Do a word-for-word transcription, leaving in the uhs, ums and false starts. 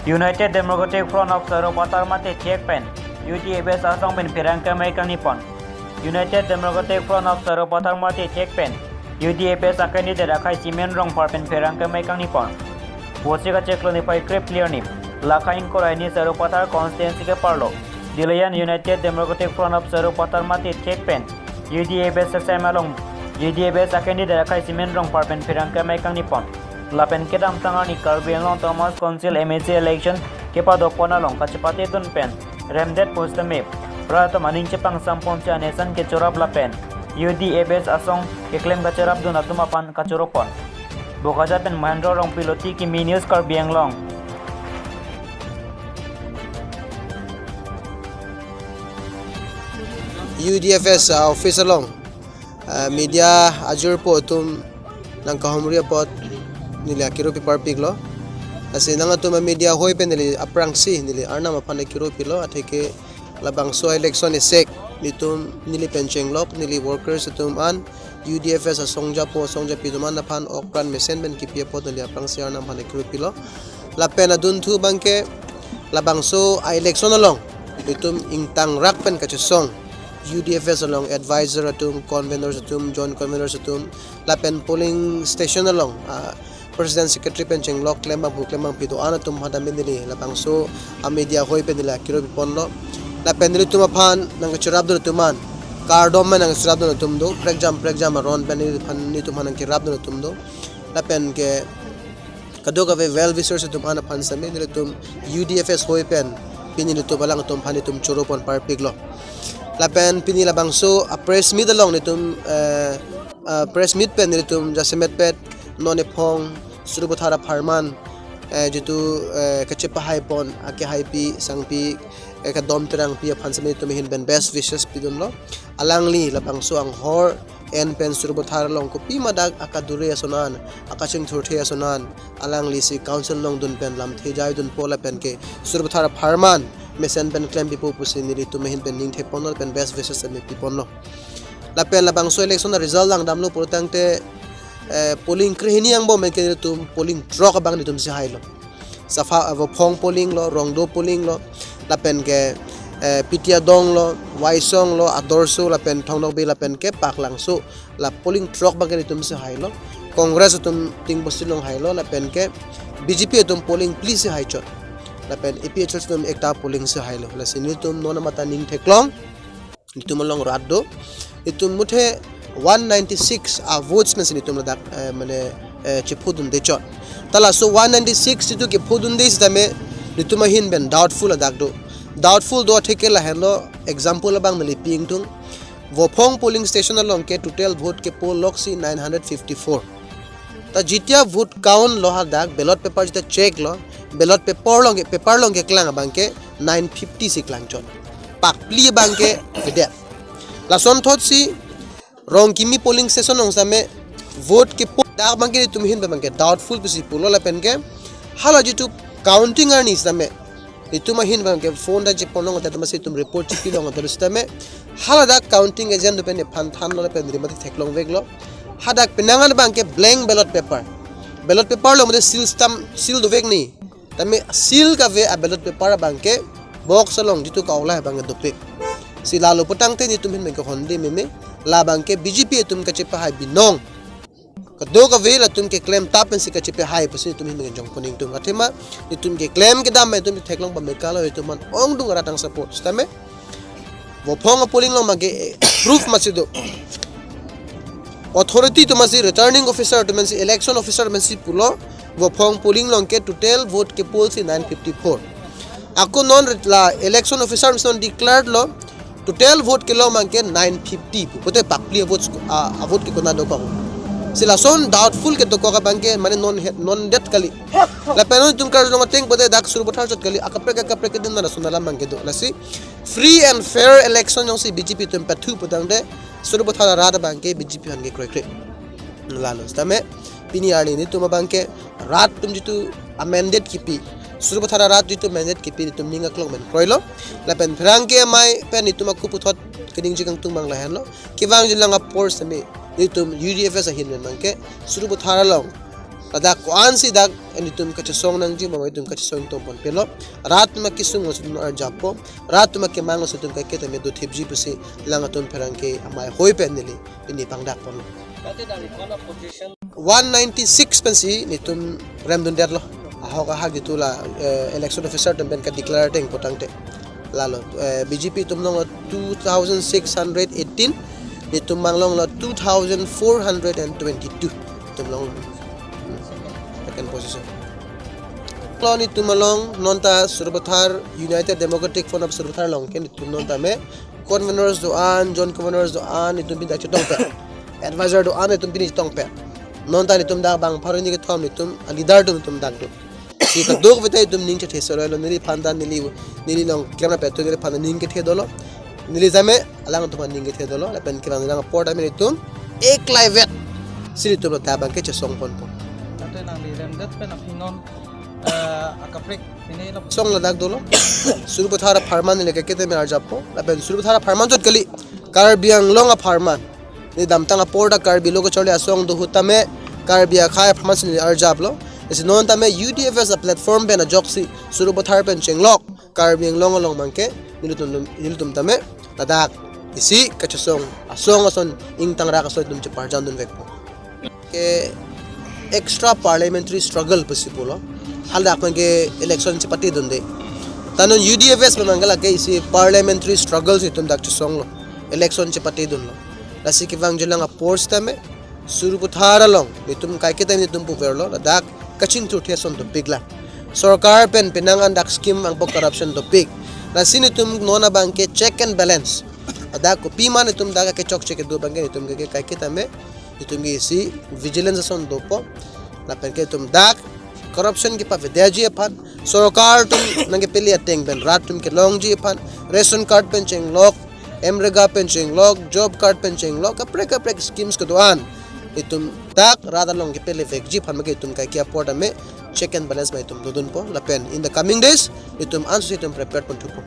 United Democratic Front of Sarupathar mate thek pen U D F S asong pen pherangke amei kangni pon. United Democratic Front of Sarupathar mate thek pen U D F S a-candidate Akhai Simen Rongphar pen pherangke amei kangni pon. Vosi kacheklo niphai krep clear ni, lakha ingkoi ra hini Sarupathar constituency ke parlo. Dilayan United Democratic Front of Sarupathar mate thek pen U D F S asem along U D F S a-candidate Akhai Simen Rongphar pen pherangke amei kangni pon. Lapen kedamtang arni Karbi Anglong Autonomous Council M A C election kepadopon along kachepate dun pen remdet pusitame rat atum aning chepangsam ponsi anesan kechorap lapen U D F S asong keklem kacherap dun atum aphan kachoro pon. Bokajan pen Mahendra Rongpi, Loti Kimi News, Karbi Anglong. U D F S, ah, office along, ah, media ajirpo atum nangkahumri apot neli akiro pi parpiklo. Lasi nangtum a-media ahoi pen neli aphrangsi neli Arnam aphan akiro pilo, atheke labangso election esek nelitum, neli pen chenglok neli workers atum an, U D F S asong japo asong japi atum an aphan ok pran mesen pen kipi apot neli aphrangsi Arnam aphan akiro pilo. Lapen adunthu abangke labangso a-election along itum ingtangrak pen kachesong U D F S along advisor atum, conveners atum, joint conveners atum, lapen polling station along, ah, president, secretary pen chenglok klembangpo klembangpi do-an atum aphan tame neli labangso a-media ahoi pen neli akiro piponlo. Lapen nelitum aphan nangkacherap dun atum an, kardom pen nangkacherap dun atum do, prekjam prekjam aron pen neliphan, nelitum aphan nangkerap dun atum do. Lapen ke kadokave well wishers atum an aphan sitame nelitum U D F S ahoi pen pini nelitum alangtum aphan nelitum choro pon parpiklo. Lapen pini labangso a-press meet along nelitum, eh, ah, press meet pen nelitum jasemet pet non ephong Sarupathar apharman, eh, jitu, eh, kachepahai pon akehaipi sangpi, eh, Kadom Terangpi aphan sitame nelitum ahin pen best wishes pidunlo. Alangli labangso anghor en pen Sarupathar along kopima dak akadure ason an, akachingthurthe ason an, alanglisi council along dun pen lamthe jai dunpo lapen ke Sarupathar apharman mesen pen klem pipo pusi nelitum ahin pen ning thepon lapen best wishes sitame piponlo. Lapen labangso election a-result langdamlo pulotangte, eh, polling krehini angbong pen ke nelitum polling throk abang nelitum si hailo. Sapha, eh, Vophong polling lo, Rongdo polling lo, lapen ke, eh, Pitia Dong lo, Waisong lo, Adorsho lapen Thong Nokbe lapen ke Paklangso, la polling throk abangke nelitum si hailo. Congress atum Tingbosi along hailo, lapen ke B J P atum polling phli si haichot. Lapen A P H L C atum ekta polling si hailo. Lasi nelitum non amata ning theklong, nelitum along rat do. Nelitum muthe one ninety-six a-votes pensi nelitum ladak, eh, mane, eh, chephodunde chot. Ta laso one ninety-six jitu kephodunde sitame nelitum ahin pen doubtful ladak do. Doubtful do atheke lahenlo, example abang neli pi ingtung. Vophong polling station along ke total vote ke-poll loksi nine hundred fifty-four. Ta jitia vote count lo hadak, ballot paper jitia check lo, ballot paper along ke, paper along keklang abangke nine fifty si klangchot. Pakphli abangke vedet. Lasonthotsi Rongkimi polling station along sitame vote ke-poll dak abangke nelitum ahin abangke doubtful pusi pulo lapen ke hala jitu counting arni sitame nelitum ahin abangke phone ta chepon long ata masi nelitum report chipi long ata sitame haladak counting agent pen nephan thanlo lapen rimati theklongveklo. Hadak penang an abangke blank ballot paper. Ballot paper along mate seal stamp, seal dovek ni. Tame seal kave a-ballot paper abangke box along jitu kaula abangke dopik. Si lalo pulotangte nelitum ahin abangke honde meme. Labangke B J P atum kachepahai binong. Kadokave latum keklem tap pensi kachepahai pusi nelitum ahin abangke jongpon ingtung. Athema nelitum keklem kedam nelitum theklong pame kalo nelitum aphan ongdung arat nang-support. Sitame Vophong a-polling along abangke proof masi do. Authority atum masi, returning officer atum masi, election officer masi pulo, Vophong polling along ke total vote ke-poll si nine fifty-four. Ako non ret-, la election officer masi non declared lo, total vote kelong abangke nine fifty pu. Pote pakphli votes, ah, vote ke konat dokok. Si lason doubtful kedokok abangke mane non het, non det kali. Lapen non itum karjong ateng pote dak Sarupathar chot kali, akaprek akaprek kedun na sona lam abangke do. Lasi free and fair election jongsi B J P atum pathu pulotangte Sarupathar arat abangke B J P aphan ke kroikre. Lalo sitame pini arni nelitum abangke rat atum jitu a-mandate kipi, Sarupathar arat jitu mandate kipi nelitum ning aklong pen kroilo. Lapen pherangke amei pen nelitum akuputhot keningje kangtung abang lahenlo. Kevangjilang apor sitame nelitum U D F S ahin pen abangke Sarupathar along Ladak ko-ansi dak nelitum kachesong nangji ma itum kachesong tong ponpe lo. Rat ma kesung lo itum arjappo. Rat ma kemang lo itum kaiketa me dothipji pusi lang atum pherangke amei hoi pen neli pini pangdak ponlo. What is the recall of position? One ninety-six pensi nelitum remdundet lo. Ahok ahak itum la, eh, election officer atum pen kadeclare teng potangte. Lalo, eh, B J P atum longlo two thousand six hundred eighteen, nelitum mang longlo two thousand four hundred and twenty-two. Nelitum long, hmm, second position. Lo nelitum along nonta Sarupathar, United Democratic Front of Sarupathar along ke nelitum nonta me conveners do-an, joint conveners do-an, nelitum pini dak chetongpet. Advisor do-an, nelitum pini chetongpet. Nonta nelitum dak bang pharo hini kethom nelitum, a leader atum nelitum dak do. Si kadokave ta itum ning chethe solo lo, neliphan ta neli, neli along klemra pet tu neliphan ta ning kethe dolo. Neli jame alangtum ning kethe dolo. Lapen kevang lang apor tame nelitum eklaivet si nelitum lo ta bang ke chesong ponpo. Tate nangli remdet pen aphi non, eh, akaprek pini lo. Song ladak dolo. Sarupathar apharman neli kaiketa me arjappo. Lapen Sarupathar apharman chot kali, Karbi Anglong apharman. Neli damtang apor ta Karbi Lo Kacharli Asong do ahut tame Karbi akhei apharman si neli arjaplo. Lasi non tame U D F S a platform pen ajoksi Sarupathar pen chenglok Karbi Anglong along bang ke nelitum, nelitum tame ladak isi kachesong asong ason ingtangrak ason itum cheparjandunvekpo. Ke extra parliamentary struggle pusi pulo. Haladak bang ke election chepatedunde. Ta non U D F S pen bang ke lake isi parliamentary struggle si itum dak chesonglo. Election chepatedunlo. Lasi kevangjilang apor sitame Sarupathar along nelitum kaiketa nelitum puverlo, ladak kachingthurthe ason dopiklang. Sorkar pen penang an dak scheme vangpo corruption dopik. Lasi nelitum non abang ke check and balance. Ladak kopima nelitum dak kechokche kedo bang ke nelitum ke kaiketa me nelitum ke isi vigilance ason dopo. Lapen ke nelitum dak corruption kepavedetji aphan, sorkar atum nangkepele ateng pen rat atum kelongji aphan, ration card pen chenglok, MGNREGA pen chenglok, job card pen chenglok, kaprek kaprek schemes kedo-an itum dak rat along kepelevekji aphan ma ke itum kaike apor tame check and balance ma itum dodunpo. Lapen in the coming days itum ansose itum prepare ponthupo.